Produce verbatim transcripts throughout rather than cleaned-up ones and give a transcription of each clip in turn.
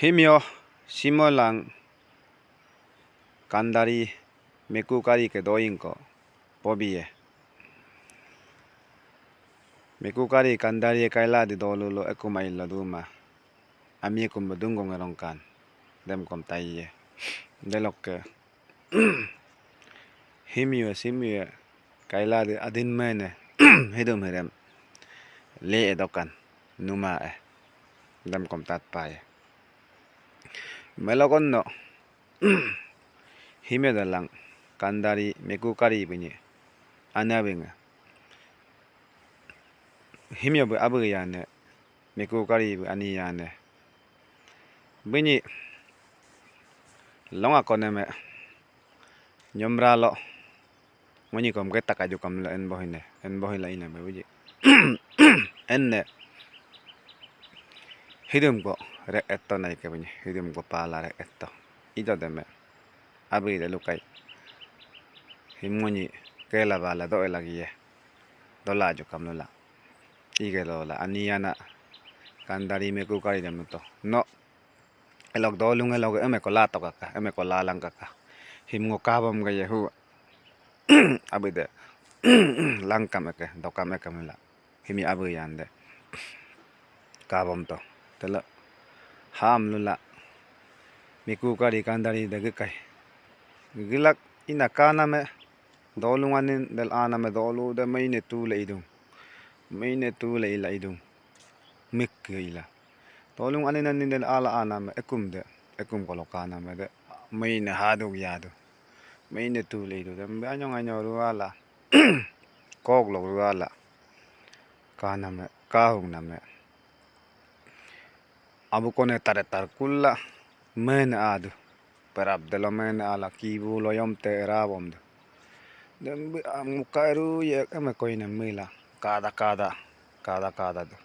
Himyo, simolang, kandari, mekukari ke doying ko, pobiye. Mekukari kandari kaila di dolulo ekum ailo duma. Ami ekum bedunggong erongkan. Dem kom taiye. Delokke. Himyo, simyo, kaila di adin mene. Hidum hirem. Le e dokan. Numa e. Dem kom tatpaye. Melokon no. Hime dalang, kandari, mekukari bunyi. Ana binga. Hime bu abu yane, mekukari bu ani yane. Bunyi, longa koneme, nyomralo, Muni kom geta kaju kom lo en bohine, en bohila ina me buji. Enne. Hidum ko re etto nai ke bunyi, hidum ko pala re etto. Ido deme. Abi de lukai. Himuni kela bala do elagi ye. Dola aju kam lula. Ige lola. Ani ana. Kandari mekukari dem to. No. Elok dolung elok eme ko lato kaka, eme ko lalang kaka. Him ngo kabam gaya hu. Abi de. Langkam eke, dokam eke mula. Himi abi yande. Kabam to. Tela. Ham lula. Mekukari kandari de gekai. Gilak ina kaname. Dolung anin del aname dolu de maine tule idung. Maine tule ila idung. Mik ila. Dolung anin anin del ala aname ekum de. Ekum kolo kaname de. Maine hadug yadu. Maine tule idu de. Mbe anyong anyo ruala. Kok lok ruala. Kaname, kahung name. Abu kone tare tar kulla mene adu. Perap delo mene ala kibu loyom te erabom du. Dem bi amu kairu ye eme koine mila. Kada, kada, kada, kada du.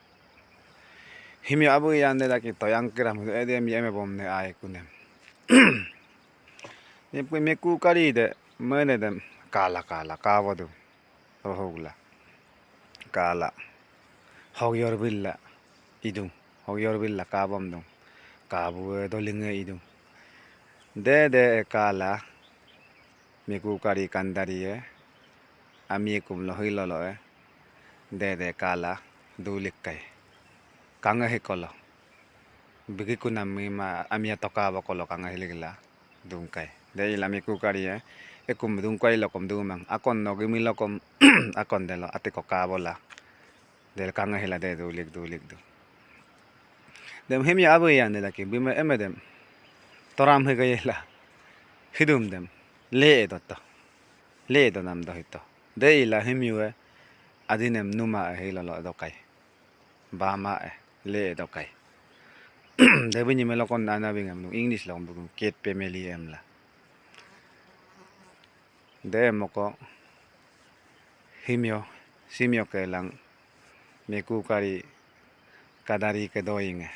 Himi abu yande daki toyang kiram du edem ye eme bom ne ai kunem. Ni pui mekukari de mene dem kala, kala, kawa du. Rohogla. Kala. Hogyor billa idung. Hogyor billa kabom dung. Kabu e dolinge idung. De de e kala. Mekukari kandari e. Ami ekum lo hilo lo e. De de kala. Dulik kai. Kange hikolo. Bigi kunam mima ami atoka bakolo kange hiligla. Dungkai. De ila mekukari e. Ekum dungkai lokom dumang. Akon no gimi lokom. Akon delo atiko kabola. Del kange hila de dulik dulik du. Dem himi abu yande daki. Bime eme dem. Toram higa yela. Hidum dem. Le edo to. Le edo nam do hito. De ila himi we. Adinem numa e hilo lo dokai. Bama e, le dokai. Debi nyime lokon ana bingem nung English lokon bukum cat family emla. De moko himyo, simyo kelang, mekukari, kadari ke doying e.